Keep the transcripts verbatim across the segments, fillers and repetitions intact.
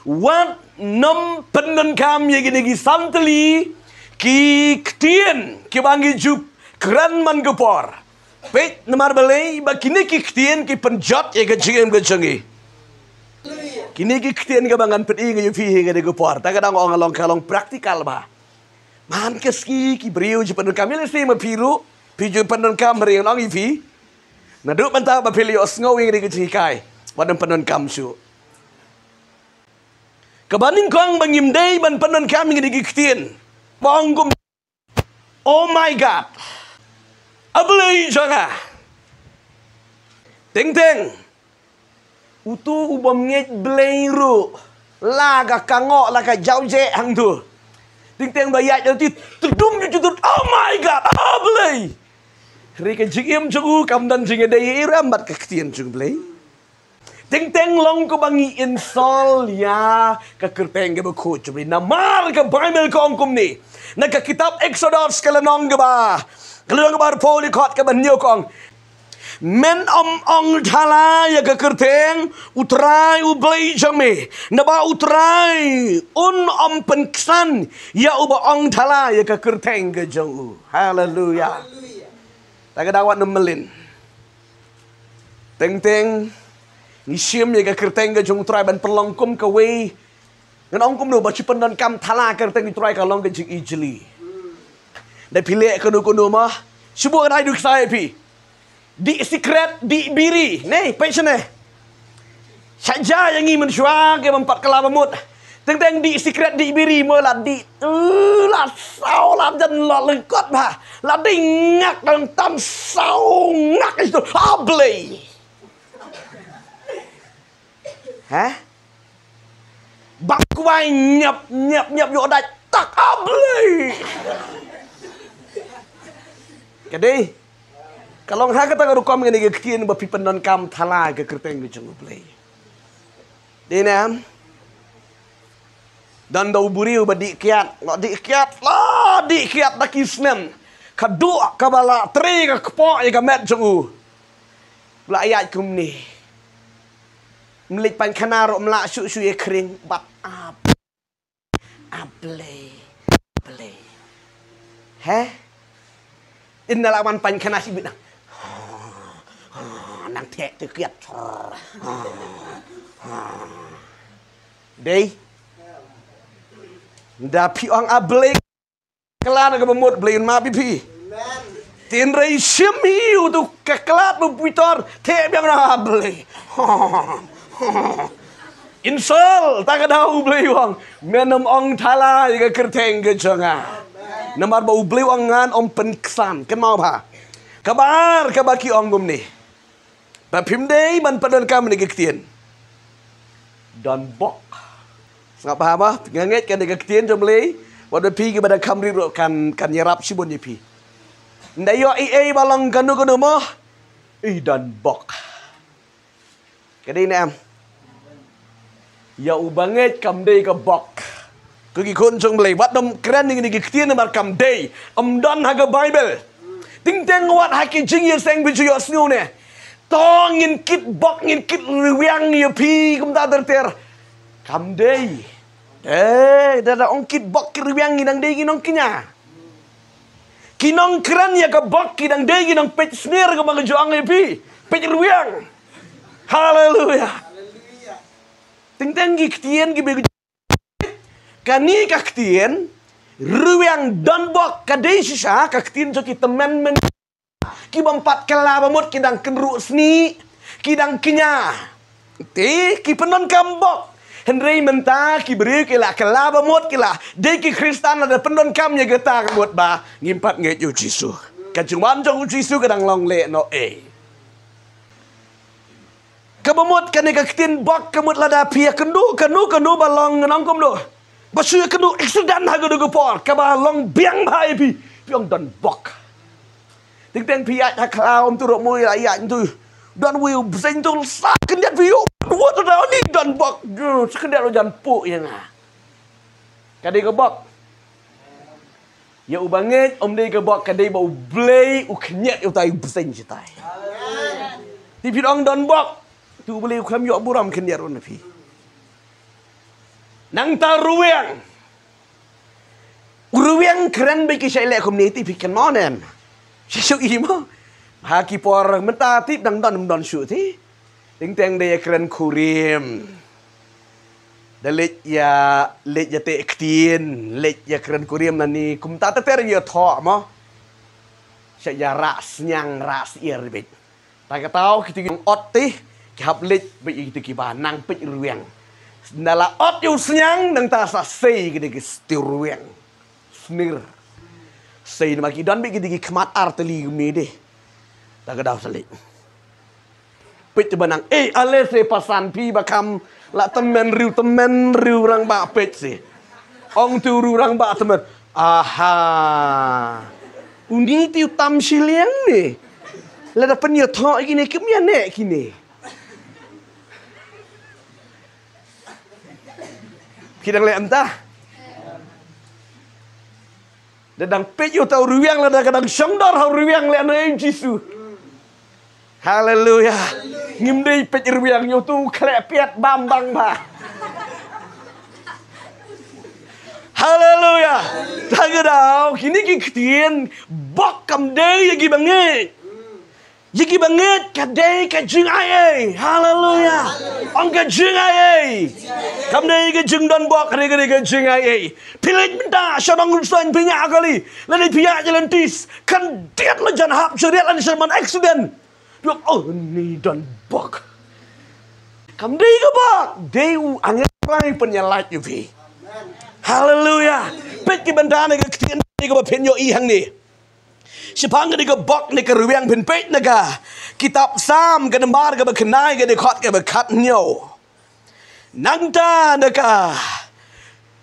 Wat nym pyndonkam ïa kine ki san tylli ki ktien kiba ngi ju kren man ka por. Peit namar balei ba kine ki ktien ki pynjot ïa ka jingim ka jong ngi. Kine ki ktien kaba ngan pyni ïa phi ha kane ka por. Ta ka dang ong long ka long practical ba. Man ka sngi ki briew ju pyndonkam ïa lehse ma phi ruh phi ju pyndonkam ring nong ïa phi. Naduh mynta ba phi la ïohsngew ïa kine ki jinghikai. Wat nym pyndonkam shuh. Kaba nyngkong ba ngim dei ban pyndonkam ïa kine ki ktien. Ba ong kum, "Oh my God. A Blei jong nga." Teng teng. Utu u bym ngeit Blei ruh. La ka kangok la ka jaw je hangtu. Teng teng ba ïaid lynti tdum ju jutut. "Oh my God. A Blei." Hynrei ka jingim jong u kam don jingïadei ei ruh bad ka ktien jong Blei. Teng teng long kaba ngi insult ïa ka kyrteng kaba khuid jong Blei. Namar ka Baibl ka ong kumne. Na ka kitab Exodus ka lynnong kaba, ka lynnong kaba arphew dkhot kaba hynñiew ka ong, "Men ym ong thala ïa ka kyrteng U Trai U Blei jong me. Naba U Trai un ym pynksan ïa uba ong thala ïa ka kyrteng ka jong u." Haleluya. Ta ka daw wat nym mlien. Teng teng ngi shim ïa ka kyrteng ka jong U Trai ban pynlong kum kawei. Ngan ong kumno ba shu pyndonkam thala ka kyrteng U Trai ka long ka jingijli. Da phi leh kano kano ma, shu buh ka dei duk sai phi. Dih sikret, dih biri. Nei, peit shane. Sha ja ïa ngi mynshuwa ki bym pat kylla ba mut. Teng teng dih sikret, dih biri mo la dih. Uh, la saw la jan la lyngkot ba. La dih ngak dang tam saw ngak itu. A Blei. Hah? Bang kwai nyap nyap nyap ïoh dai tak. A Blei. Ka dei. Ka long ha kata ka rukom kane ka ktien ba phi pyndonkam thala ka kyrteng ka jong U Blei. Dei ne em? Don da u briew ba dih kiad, la dih kiad, la dih kiad da ki snem. Ka duh kaba la trei ka kpoh ïa ka met jong u. La ïaid kumne. Ym leit pynkhana ruh, ym lah shuh shuh ïa khring bad ap. A Blei, Blei. Heh? Ynda la wan pynkhana shibit nang. Nang theh te kiad. Dei. Da phi ong A Blei. Khlad ka ba mut Blei un map ïa phi. Tynrai shim hi utu ka khlad ba phi tor. Theh biang na Blei. Insult, ta ka daw U Blei u ong. Men ym ong thala ïa ka kyrteng ka jong nga. Namar ba U Blei u ong ngan ym pynksan. Kynmaw bha. Kaba ar kaba ki ong kumne. Ba phim dei ban pyndonkam ïa ka ktien. Don bok. Sngap bha ba nga ngeit kane ka ktien jong Blei. Wat ba phi kiba dang kham rit ruh kan, kan ïarap shibun ïa phi. Nda ïoh ei ei ba long kano kano mo. Ih, don bok. Ka dei ne em? Ïa uba ngeit kam dei ka bok. Ko ki khun jong Blei, wat nym kren ïa kine ki ktien namar kam dei. Ym don ha ka Baibl. Teng teng wat ha ki jingïaseng ba ju ïohsngew ne. To ngin kit bok, ngin kit rwiang ïa phi kumta ter ter. Kam dei. Eh, da da ong kit bok kit rwiang ngi dang dei ki nongkñia. Ki nongkren ïa ka bok ki dang dei ki nongpeit snier kaba nga ju ong ïa phi. Peit rwiang. Haleluya. Teng teng ki ktien kiba, kane ka ktien rwiang don bok ka dei shisha ka ktien jong ki tymmen men. Ki bym pat kylla ba mut ki dang kynruh snieh, ki dang kñia. Te ki pyndonkam bok. Hynrei mynta ki briew ki la kylla ba mut, ki la dei ki Khristan, la da pyndonkam ïa kata ka mut ba ngim pat ngeit ïa U Jisu. Ka jingwan jong U Jisu ka dang long lehnoh ei. Kaba mut kane ka ktien bok ka mut lada phi ïakynduh kano kano ba long, ngan ong kumno, ba shu ïakynduh accident ha kano ka por kaba long biang bha ïa phi, phi ong don bok. Teng teng phi ïaid ha khlaw, ym tu ruh mui la ïaid tu. Don uwei u bseiñ tu sa khyndiat phi, ïoh wat da ni don bok. Sa khyndiat u jan puh ïa nga. Ka dei ka bok. Ïa uba ngeit ym dei ka bok, ka dei ba U Blei u khyndiat ïa utai u bseiñ shatai. Te phi ong don bok. Te U Blei u khlem ïoh burom khyndiat ruh na phi. Nangta rwiang. Rwiang kren bad ki shait leh kumne, te phi kynmaw ne em? Shu i mo. Ha ki por mynta tip dang don, don shuh te. Teng teng da ïa kren kurim. Da leit ïa, leit ïa teh ktien, leit ïa kren kurim nani, kumta ter ter ïa thoh mo. Sha ïa rah sniang rah syier beit. Ta ka taw kito ki ong ot te, ki hap leit beit ïa kito kiba nang peit rwiang. Nda la ot ïa u sniang nangta sa sei kito ki stir rwiang. Snier. Sei namar ki don beit kito ki khmat ar tylli kumne de. Ta ka daw sa leit. Peit te ba nang, eh, ale se pasan phi ba kham la tymmen riew, tymmen riew rangbah peit se. Ong te u riew rangbah tymmen. Aha. Uni te u tam shiliang ne. Lada pynïathoh ïa kine kim ïa neh kine. Ki dang leh mynta. Da dang peit ïa uta u rwiang, lada ka dang shong dor ha u rwiang leh noh ïa u Jisu. Haleluya. Ngim dei peit rwiang ïa uto u khleh piat bam bang ba. Haleluya. Tang ka daw kine ki ktien bok kam dei ïa kiba ngeit. Ïa kiba ngeit ka dei ka jingai ei. Haleluya. Ong ka jingai ei. Kam dei ka jingdon bok, ka dei ka dei ka jingai ei. Phi leit mynta sha nong Rusain phi ñiah kali. Lane phi ñiah Jalan Tis. Khyndiat la jan hap chariot lane sha man accident. Phi ong, oh, ni don bok. Kam dei ka bok. Dei u angel Trai pynïalait ïa phi. Haleluya. Peit ki bynta ne ka ktien ne kaba phin ïohi hangne. Shaphang kane ka bok ne ka rwiang phin peit na ka kitab Salm ka nambar kaba khyndai ka dkhot kaba khathynñiew. Nangta na ka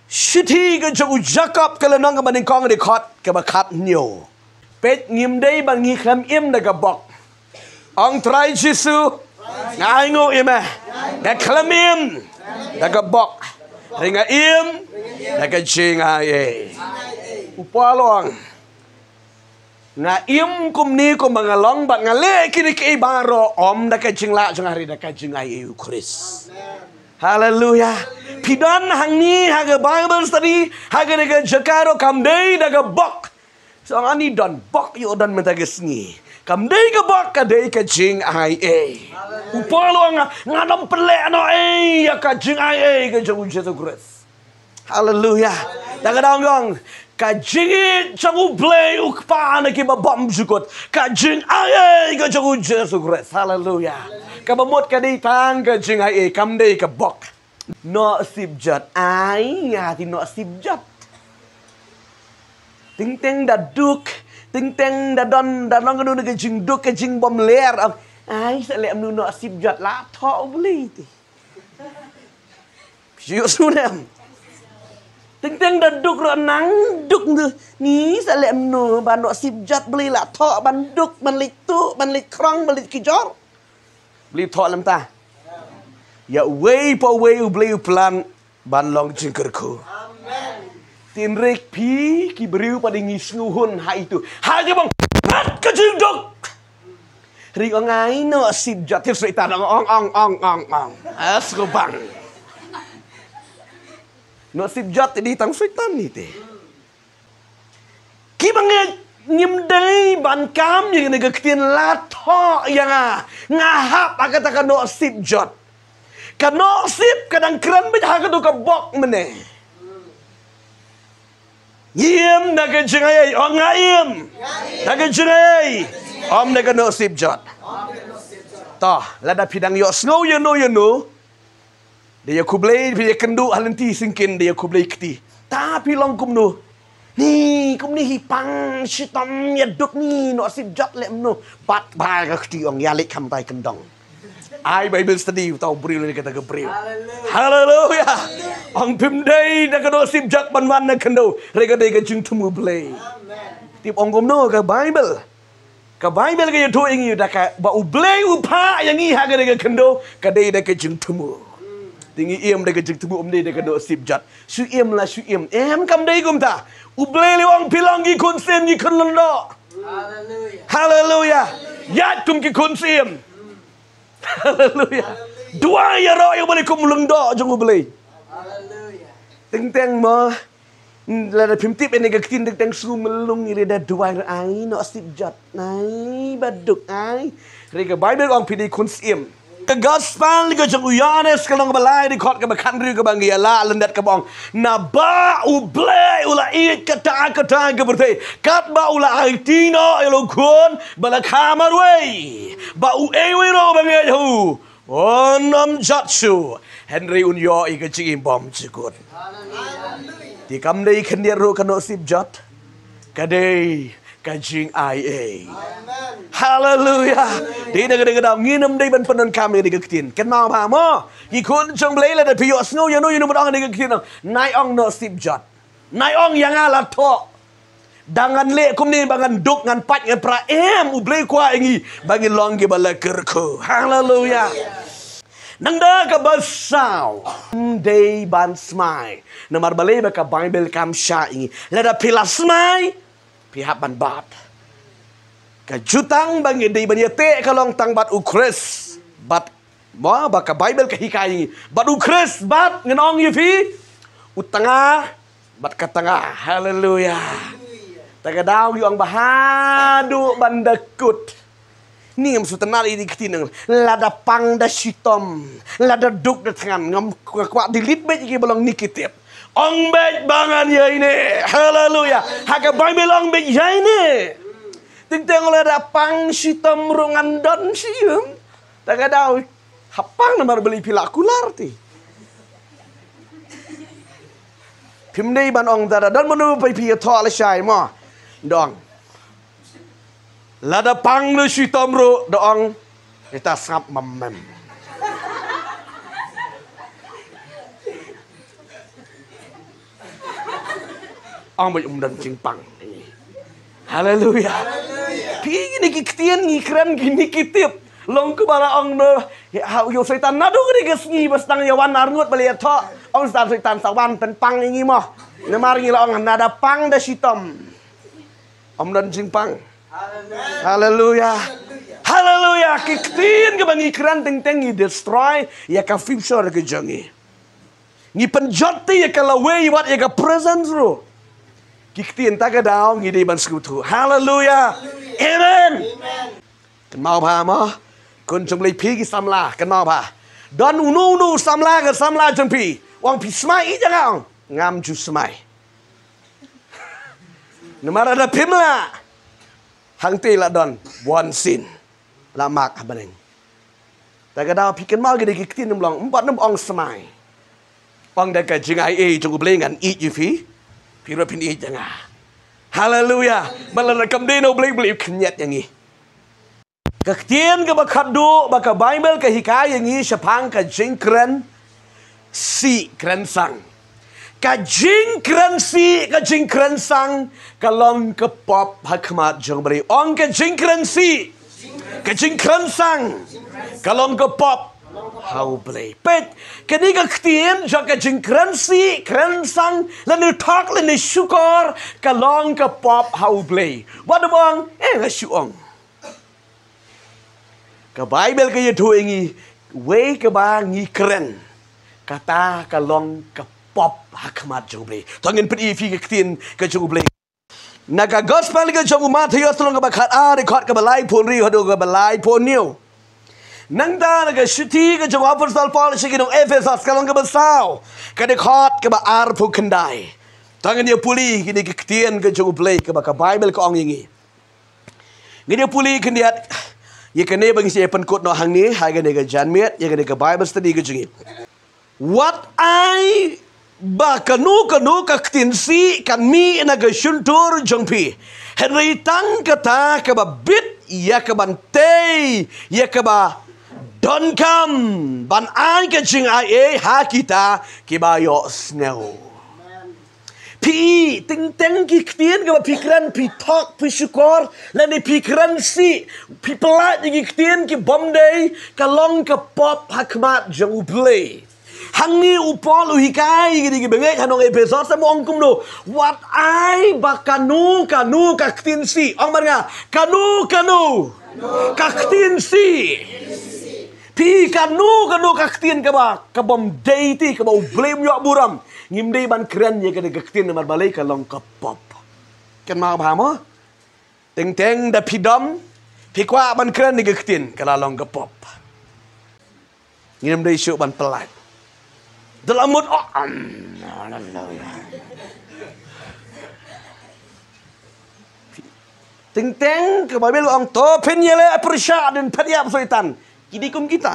shithi ka jong u Jakob ka lynnong kaba nyngkong ka dkhot kaba khathynñiew. Peit ngim dei ba ngi khlem im na ka bok. Ong Trai Jisu, nga ainguh ïa me. Nga khlem im na ka bok. Hynrei nga im na ka jingai ei. U Paul u ong. Nga im kumne kumba nga long bad nga leh kine kiei baroh ym da ka jinglah jong nga hynrei da ka jingai ei u Khrist. Haleluya. Phi don hangne ha ka Bible study, ha kane ka jaka ruh kam dei da ka bok. Song ani don bok ïoh don mynta ka sngi. Kam dei ka bok, ka dei ka jingai ei. U Paul u ong nga dang pynleh noh ei ïa ka jingai ei ka jong u Jisu Khrist. Haleluya. Da ka dang ong ka jingïeit jong U Blei U Kpa na kiba bymjukut. Ka jingai ei ka jong u Jisu Khrist. Haleluya. Kaba mut ka dei tang ka jingai ei, kam dei ka bok. Noh sip jot. Ai nga te noh sip jot. Teng teng da duk, teng teng da don, da long kano kano ka jingduk, ka jingbymler. Ai sa leh mano noh sip jot, la thoh U Blei te. Shu ïohsngew ne em? Teng teng da duk ruh nang duk ne. Ni sa leh mano ba noh sip jot, Blei la thoh ban duk, ban leit tuh, ban leit khrong, ban leit kjor. Blei thoh lem ta. Ïa uwei pa uwei U Blei u plan ban long jingkyrkhu. Tin rek phi ki briew pat ngi sngewhun ha itu. Ha ki bang pat ka jingduk. Ri ong ai noh sip jot, te Soitan ong ong ong ong ong. As ko bang. Noh sip jot te dei tang Soitan ni te. Kiba ngeit ngim dei ban kam ïa kane ka ktien la thoh ïa nga. Nga hap ha kata ka noh sip jot. Ka noh sip ka dang kren beit ha kato ka bok mynne. Ngi im da ka jingai ei, ong nga im da ka jingai ei. Ym da ka noh sip jot. To, lada phi dang ïohsngew ïano ïano, da ïa khublei, phi ïa kynduh ha lynti syngkien, da ïa khublei kti. Ta phi long kumno? Ni kumne hi pang shitom ïa duk ni, noh sip jot leh mano. Bat bai ka kti ong ïa leh kham tai kyndong. Ai Bible study uta u briew lane kata ka briew. Haleluya. Ong phim dei da ka noh sip jot ban wan na khyndew. Re ka dei ka jingthmu Blei. Tip ong kumno ka Bible. Ka Bible ka ïathuh ïa ngi da kaba U Blei u phah ïa ngi ha kane ka khyndew ka dei da ka jingthmu. Te ngi im da ka jingthmu, ym dei da ka noh sip jot. Shu im la shu im. Em, kam dei kumta. U Blei u ong phi long ki khun syiem, ki khun lyngdoh. Haleluya. Ïaid kum ki khun syiem. Haleluya. Duwai ïaroh ïa U Blei kum lyngdoh jong U Blei. Teng teng mo. Lada phim tip ïa kane ka ktien teng teng shu mlung ïa lade duwai ai noh sip jot. Ai ba duk ai. Hynrei ka Baibl ong phi dei khun syiem. Ka gospel ka jong u Ïoannis ka lynnong ba lai dkhot kaba khathynriew kaba ngi ïa la lyndet kaba ong, naba U Blei u la ïeit kata kata ka pyrthei katba u la aiti noh ïa u khun ba la kha marwei, ba uei uei ruh ba ngeit ha u un ym jot shuh, hynrei un ïoh ïa ka jingim bymjukut. Te kam dei khyndiat ruh ka noh sip jot. Ka dei ka jingaiei. Haleluya. Dei na ka dei ka daw ngin ym dei ban pyndonkam ïa ka ktien. Kynmaw bha mo. Ki khun jong U Blei lada phi ïohsngew ïano ïano ban ong ïa ka ktien, nai ong noh sip jot. Nai ong ïa nga la thoh. Da ngan leh kumne ba ngan duk ngan pait ngan pra, em, U Blei kwah ïa ngi ba ngin long kiba la kyrkhu. Haleluya. Nangta kaba saw, ym dei ban smai. Namar balei? Ba ka Baibl kam shah ïa ngi. Lada phi la smai, phi hap ban bat. Ka jutang ba ngi dei ban ïateh ka long tang bad U Khrist. Bad mo ba ka Baibl ka hikai ïa ngi. Bad U Khrist bad ngan ong ïa phi, u tnga bad ka tnga. Haleluya. Ta ka daw ngi ong ba haduh ban da kut. Ni ngam sngewtynnat ïa ka ktien, lada pang da shitom, lada duk da thngan, ngam kwah delete beit ïa ki ba long negative. Ong beit ba ngan ïa ine. Haleluya. Ha ka Baibl ong beit ïa ine. Teng teng lada pang shitom ruh ngan don shi ïum. Ta ka daw ha pang namar balei phi la kular te. Phim dei ban ong da da don mano phi phi ïathoh lashai mo. Dong. Lada pang da shitom ruh da ong, ita sngap mem mem. Ong beit um don jingpang. Haleluya. Phi kine ki ktien ngi kren kine ki tip. Long kaba la ong noh ïa u Soitan naduh kane ka sngi ba sdang ïa wan arngut ba la ïathoh. Ong Soitan, Soitan sa wan pynpang ïa ngi mo. Namar ngi la ong nada pang da shitom um don jingpang. Haleluya. Haleluya. Ki ktien kiba ngi kren teng teng ngi destroy ïa ka future ka jong ngi. Ngi pynjot te ïa ka lawei wat ïa ka present ruh. Ki ktien ta ka daw ngi dei ban sngewthuh. Haleluya. Amen. Kynmaw bha mo. Khun jong U Blei, phi ki samla, kynmaw bha. Don uno uno samla ka samla jong phi, u ong phi smai ïa nga, ong ngam ju smai. Namar lada phim lah, hangtei la don bun sien la mak ha bneng. Ta ka daw phi kynmaw kine ki ktien, ym long, ym pat nym ong smai. Ong da ka jingaiei jong U Blei ngan ïeit ïa phi, phi ruh phin ïeit ïa nga. Haleluya. Ba lada kam dei na U Blei, U Blei u khynñiat ïa ngi. Ka ktien kaba khatduh ba ka Baibl ka hikai ïa ngi shaphang ka jingkren sih kren sang. Ka jingkren sih, ka jingkren sang ka long ka pop ha khmat jong U Blei. Ong ka jingkren sih, ka jingkren sang ka long ka pop ha U Blei. Peit, kane ka ktien jong ka jingkren sih kren sang lane thok lane shukor ka long ka pop ha U Blei. Wat ym ong eh nga shu ong. Ka Baibl ka ïathuh ïa ngi, wei kaba ngi kren, kata ka long ka pop ha khmat jong U Blei. To ngin pyni ïa phi ka ktien ka jong U Blei. Na ka Gospel ka jong u Mathaios, lynnong kaba khat ar, dkhot kaba laiphew hynriew haduh kaba laiphew hynñiew. Nangta na ka shithi ka jong u Apostol Paul sha ki nong Ephesos, ka lynnong kaba saw, ka dkhot kaba arphew khyndai. To ngin ïa pule kine ki ktien ka jong U Blei kaba ka Baibl ka ong ïa ngi. Ngin ïa pule khyndiat ïa kane ba ngi sa ïa pynkut noh hangne ha kane ka janmiet ïa kane ka Bible study ka jong ngi. Wat ai ba kano kano ka ktien sih kan mih na ka shyntur jong phi, hynrei tang kata kaba bit ïa ka ban tei ïa kaba donkam ban ai ka jingaiei ha kita kiba ïohsngew. Phi, teng teng ki ktien kaba phi kren, phi thok, phi shukor, lane phi kren sih, phi pyllait ïa ki ktien ki bym dei, ka long ka pop ha khmat jong U Blei. Hangne u Paul u hikai ïa ki bangeit ha nong Ephesos, sa u ong kumno, wat ai ba kano kano ka ktien sih, ong bad nga, kano kano ka ktien sih. Te kano kano ka ktien kaba, ka bym dei te, kaba U Blei um ïoh burom, ngim dei ban kren ïa kane ka ktien namar balei ka long ka pop. Kynmaw bha mo? Teng teng da phi dom, phi kwah ban kren ïa ka ktien, ka la long ka pop. Ngim dei shuh ban pyllait. Da la mut, oh, um, haleluya. Teng teng ka Baibl ong to phin ïaleh pyrshah, dang phet ïa u Soitan. Ki dei kum kita.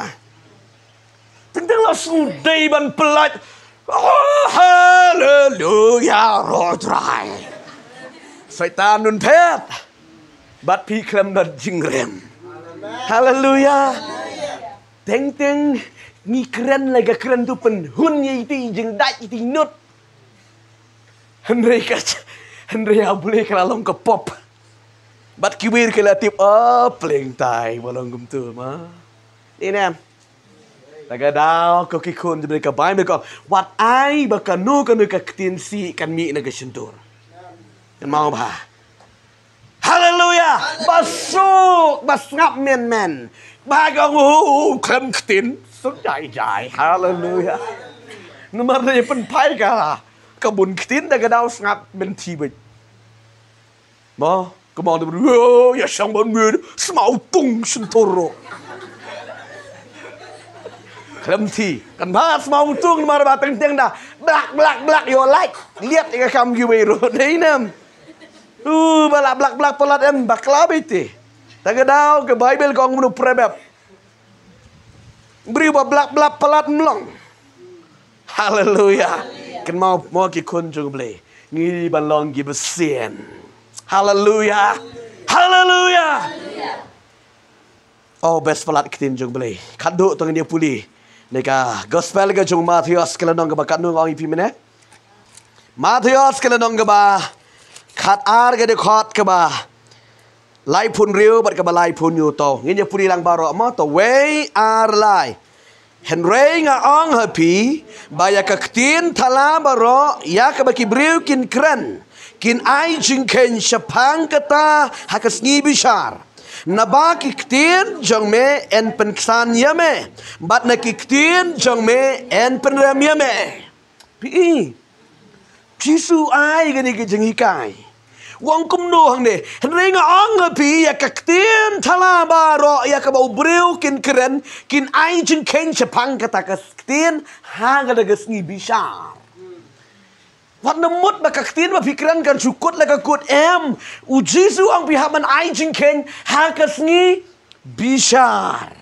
Teng teng la shu dei ban pyllait. Oh, haleluya, roh Trai. Soitan un phet. Bad phi khlem don jingrem. Haleluya. Teng teng ngi kren la ka kren tu pynhun ïa iti jingdait iti nud. Hynrei ka, hynrei ha U Blei ka la long ka pop. Bad ki wir ki la tip, oh, pleng tai, ba long kumtu ma. Ni ne. Ta ka daw ko ki khun jong U Blei, ka Baibl ka ong, wat ai ba kano kano ka ktien sih kan mih na ka shyntur. Kynmaw bha. Haleluya. Ba suk, ba sngap men men. Ba ka ong, oh, khlem ktien, suk jai jai. Haleluya. Namar da pynphai ka, ka bun ktien da ka daw sngap men ti bit. Mo, kumno de, oh, ïa shang ban mir, smaw tung shyntur. Khlem ti, kan ba smaw tung namar ba teng teng da blak blak blak ïoh lait. Liat ïa ka kam kiwei ruh dei nam. Uh, ba la blak blak palat em bakla beit te. Ta ka daw ka Baibl ka ong mano Proverb. Briew ba blak blak palat mlong. Haleluya. Kynmaw mo ki khun jong U Blei. Ngi ban long ki bsien. Haleluya. Haleluya. Oh, best palat ktien jong U Blei. Khatduh to ngin ïa pule. Na ka gospel ka jong Mathaios ka lynnong kaba khatduh, nga ong ïa phi mynne. Mathaios ka lynnong kaba khatar ka dkhot kaba laiphew hynriew bad kaba laiphew hynñiew to. Ngin ïa pule lang baroh mo, to wei ar lai. Hynrei nga ong ha phi, ba ïa ka ktien thala baroh ïa kaba ki briew kin kren, kin ai jingkheiñ shaphang kata ha ka sngi bishar. Naba ki ktien jong me yn pynksan ïa me, bad na ki ktien jong me yn pynrem ïa me. Phi i, Jisu ai kane ka jinghikai. U ong kumno hangne? Hynrei nga ong ha phi, ïa ka ktien thala baroh ïa kaba u briew kin kren, kin ai jingkheiñ shaphang kata ka ktien ha kata ka sngi bishar. Wat nym mut ba ka ktien ba phi kren kan shu kut la ka kut, em. U Jisu u ong phi hap ban ai jingkheiñ ha ka sngi bishar.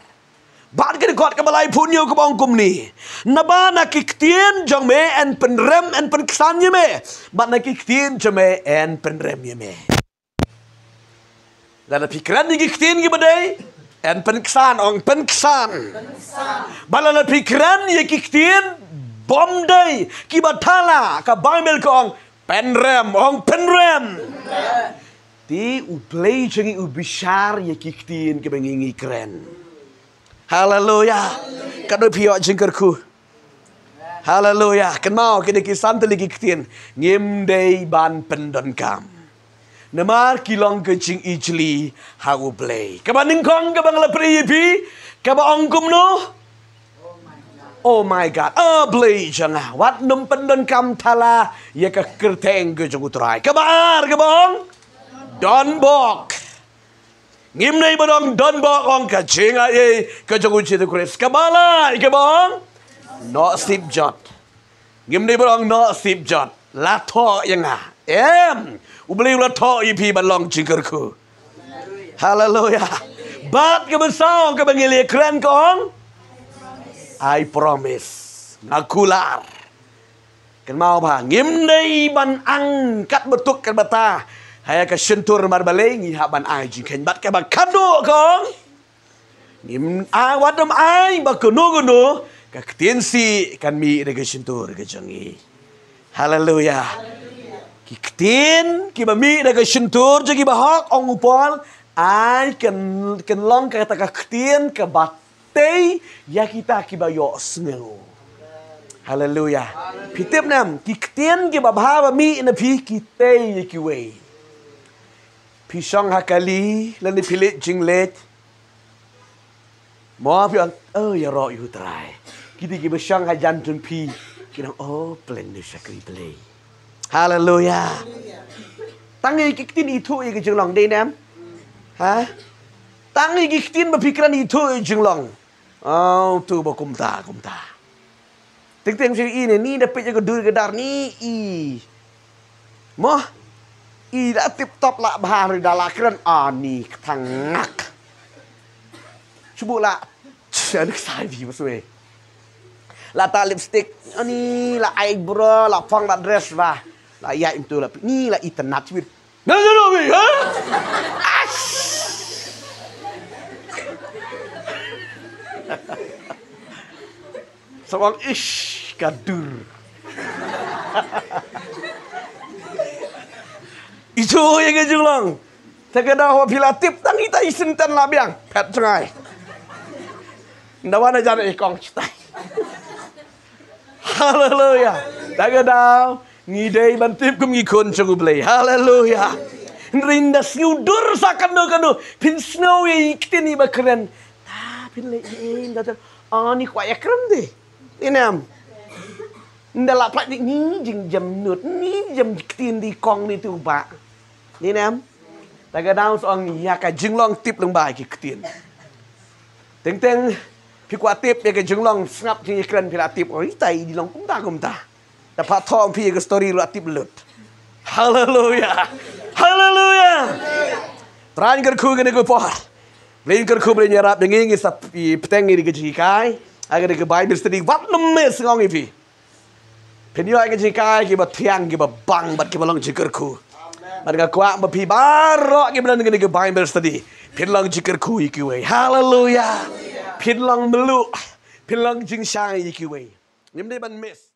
Bad ka dkhot kaba laiphew hynñiew kaba ong kumne. Naba na ki ktien jong me yn pynrem, yn pynksan ïa me. Bad na ki ktien jong me yn pynrem ïa me. Lada phi kren ïa ki ktien kiba dei, yn pynksan, ong pynksan. Bad lada phi kren ïa ki ktien bym dei, kiba thala, ka Baibl ka ong pynrem, ong pynrem. Te U Blei jong ngi u bishar ïa ki ktien kiba ngi ngi kren. Haleluya. Katno phi ïoh jingkyrkhu. Haleluya. Kynmaw kine ki san tylli ki ktien. Ngim dei ban pyndonkam. Namar ki long ka jingijli ha U Blei. Kaba nyngkong kaba nga la pyrshang ïa phi, kaba ong kumno? Oh my God. A Blei jong nga. Wat nym pyndonkam thala ïa ka kyrteng ka jong U Trai. Kaba ar kaba ong? Donbok. Ngim dei ban ong donbok, ong ka jingaiei ka jong U Jisu Khrist. Kaba lai kaba ong? Noh sip jot. Ngim dei ban ong noh sip jot. La thoh ïa nga. Em. U Blei u la thoh ïa phi ban long jingkyrkhu. Haleluya. Bad kaba saw kaba ngi la kren ka ong, I promise. Nga kular. Kynmaw bha, ngim dei ban angkat bynta katba ta ha ïa ka shyntur namar balei, ngi hap ban ai jingkheiñ. Bad kaba khatduh ka ong, ngim ai, wat nym ai ba kano kano ka ktien sih kan mih na ka shyntur ka jong ngi. Haleluya. Ki ktien kiba mih na ka shyntur jong ki bahok, ong u Paul, ai kan, kan long kata ka ktien kaba tei ïa kita kiba ïohsngew. Haleluya. Phi tip ne em, ki ktien kiba bha ba mih na phi ki tei ïa kiwei. Phi shong ha kali lane phi leit jingleit, Mo phi ong, oh, ïaroh ïa u Trai. Kiti kiba shong hajan jong phi, ki ong, oh, plen ïa u shakri Blei. Haleluya. Tang ïa ki ktien ithuh ïa ka jinglong, dei ne em? Ha? Tang ïa ki ktien ba phi kren ithuh ïa ka jinglong. Oh, to ba kumta, kumta. Teng teng shu i ne, ni da peit ïa ka dur ka dar ni i. Mo. I da tip top lah bha ri da la kren, ah, ni ka thang ngak. Shu buh lah. Ch-, ani ksai bi ba swe. La ta lipstick, ani la eyebrow, la phong la dress ba. La ïa im tu la pi-, ni la i tnat chwit. Na na na wi, ha? Ash! Sa ong, ish, ka dur. Ithuh ïa ka jinglong. Te ka daw ba phi la tip tang ita i senten la biang. Phet jngai. Nda wan hajan i kong chitai. Haleluya. Te ka daw ngi dei ban tip kum ngi khun jong U Blei. Haleluya. Hynrei nda sngew dur sa kano kano. Phin sngew ïa i ktien iba kren. Ta phin leh ei ei nda ter. Ani kwah ïa kren de. Dei ne em? Nda la pynlait ni jingjam nud, ni jingjam ktien di kong ni tu ba. Dei ne em? Ta ka daw sa ong ïa ka jinglong tip lyngba ki ktien. Teng teng phi kwah tip ïa ka jinglong sngap jingïakren phi la tip. Oi, tai di long kumta kumta. Da pha thong phi ïa ka story la tip lut. Haleluya. Haleluya. Trai kyrkhu kane ka por. Blei kyrkhu, Blei ïarap ïa ngi, ngi sa pteng ïa ka jinghikai. Ha kane ka Bible study, wat nym miss, nga ong ïa phi. Phin ïoh ïa ka jinghikai kiba thiang, kiba bang bad kiba long jingkyrkhu. Bad nga kwah ba phi baroh kiba don kane ka Bible study, phin long jingkyrkhu ïa kiwei. Haleluya. Phin long mluh, phin long jingshai ïa kiwei. Ngim dei ban miss.